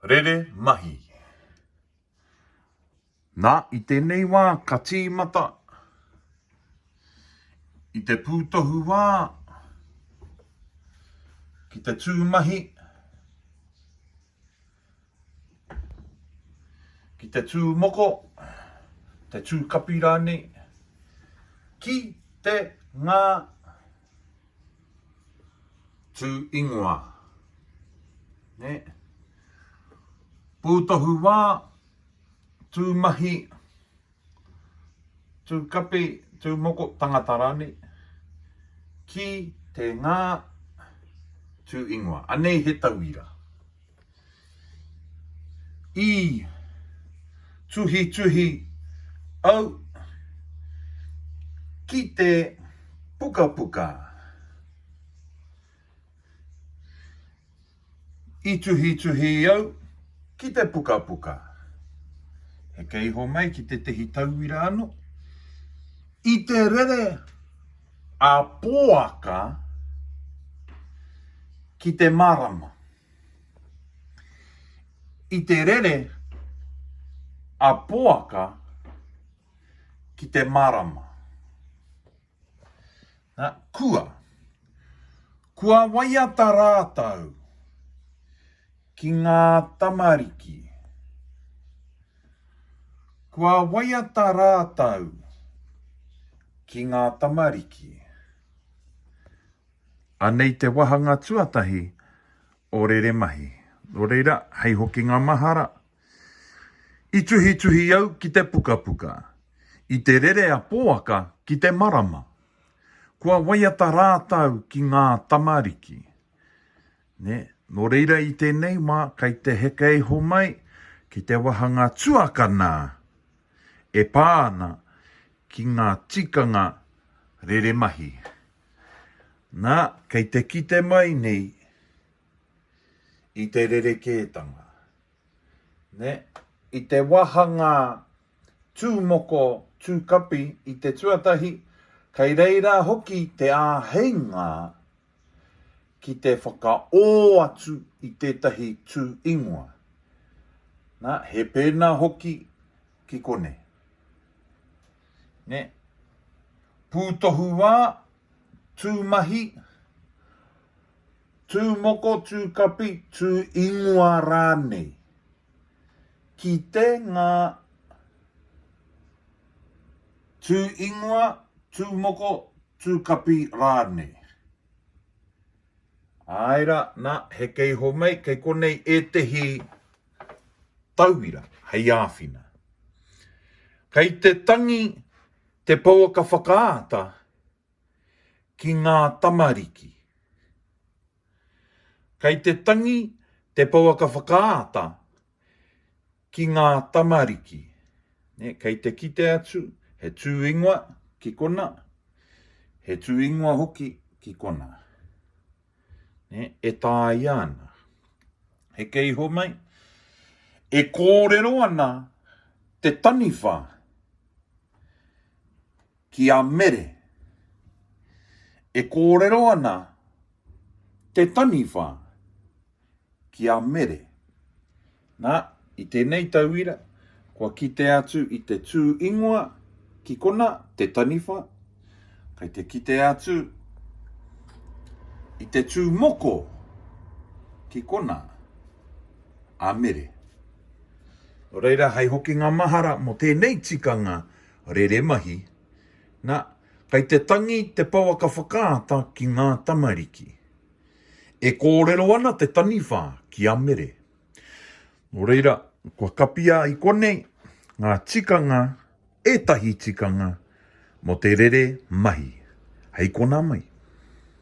Rere mahi. Nā, i tēnei wā ka tīmata i te pūtohu wā ki te tū mahi, ki te tū moko, te tū kapi rānei, ki te ngā tū ingoa. Nē? Pūtohu wā, tū mahi, tū kapi, tū moko, tangata rānei, ki te ngā tū ingoa. Anei he tauira. I tuhituhi au ki te pukapuka. I tuhituhi au ki te pukapuka. Heke iho mai ki tētehi tauira anō. I te rere a Poaka ki te marama. I te rere a Poaka ki te marama. Na, kua. Kua waiata rātou ki ngā tamariki. Kua waiata rātou ki ngā tamariki. Anei te wahanga tuatahi o Reremahi. Nō reira, hei hokinga mahara, i tuhituhi au ki te pukapuka, i te rere a Poaka ki te marama. Kua waiata rātou ki ngā tamariki. Nē? Nō reira i tēnei wā kei te heke iho mai ki te wahanga tuakana e pā ana ki ngā tikanga reremahi. Nā, kei te kite mai nei i te rerekētanga. Nē, i te wāhanga tūmoko tūkapi i te tuatahi, kei reira hoki te āheinga ki te whakaō atu i tētahi tū ingoa. Nā, he pēnā hoki ki konei. Nē. Pūtohu wā, tū mahi, tū moko, tū kapi, tū ingoa rānei. Ki te ngā tū ingoa, tū moko, tū kapi rānei. Āe rā, nā, heke iho mai, kei konei ētehi tauira hei āwhina. Kei te tangi te pouaka whakaata ki ngā tamariki. Kei te tangi te pouaka whakaata ki ngā tamariki. Ne, kei te kite atu, he tū ingoa ki kona, he tū ingoa hoki ki kona. Ne, e tāia ana. Heke iho mai, e kōrero ana te taniwha ki a Mere. E kōrero ana te taniwha ki a Mere. Nā, i tēnei tauira, kua kite atu i te tū ingoa ki kona, te taniwha, kei te kite atu i te tū moko ki kona, a Mere. Nō reira, hei hokinga mahara mō tēnei tikanga rere mahi, nā, kei te tangi te pouaka whakaata ki ngā tamariki. E kōrero ana te taniwha ki a Mere. Nō reira, kua kapia i konei ngā tikanga, ētahi tikanga mō te rere mahi. Hei konā mai.